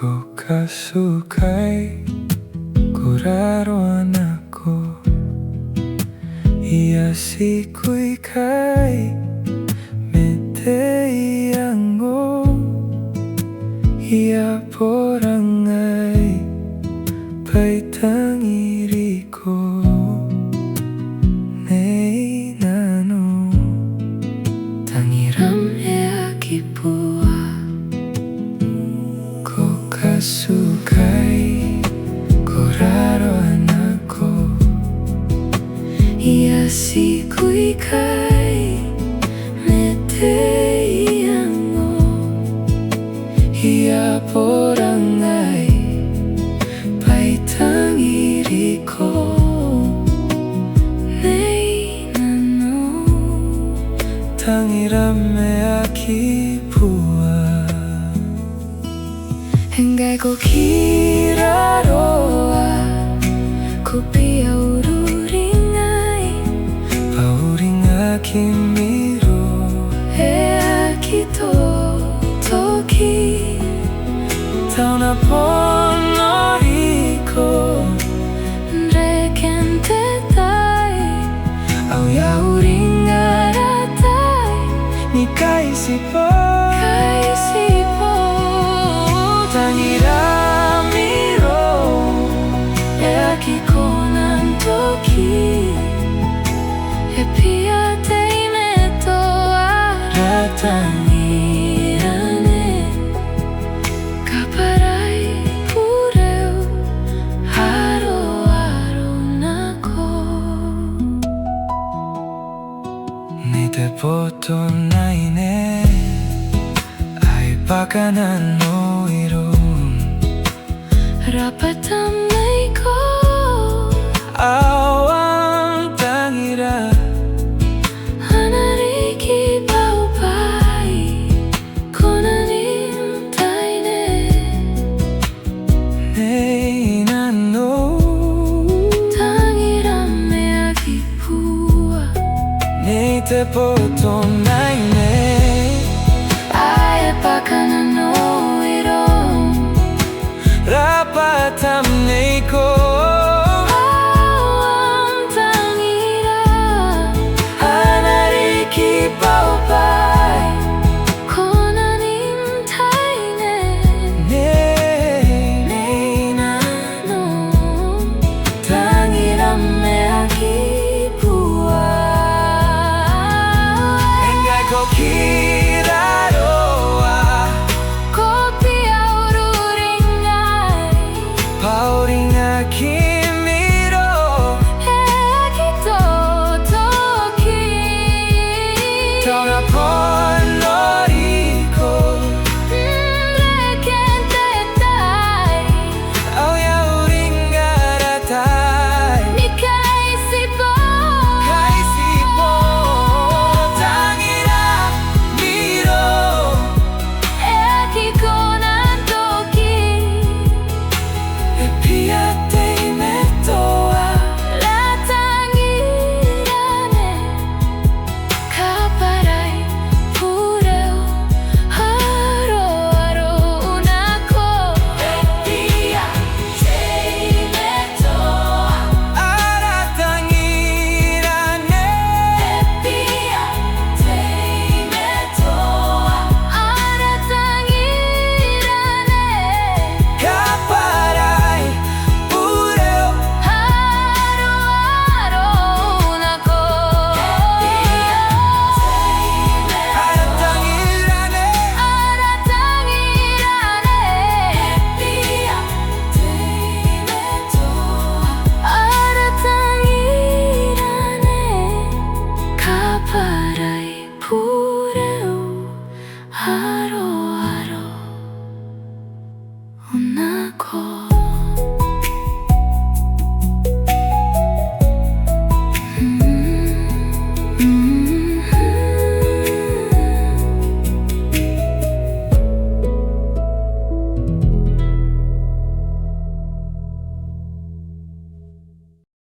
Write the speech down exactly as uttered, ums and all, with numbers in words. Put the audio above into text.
Ko katukai, ko raroa nako. I a tiku ikai, ma te iango. I a borangai, bwa I tangiriko. Nei nanou. Tangiram e aki bua. Ko katukai, ko raroa nako. I a tiku ikai, ma te iango. I a borangai, bwa I tangiriko. Nei nanou. Tangiram e aki bua. Ngkai ko kiraroa, ko bia ururingai. Bwa uringaki miro. E aki totoki. Tao N na bon noriko. N reken te tai. Ao I a uringa ara tai. Ni kaitibo. Kaitibo. Tangiram irou. E aki kona n toki. E bia teimatoa ara tangira ni kabwarai bureu, aroaro nako. Nei te boto n aine, ai bwaka nanou iroum. Rabwata mai ko. Ao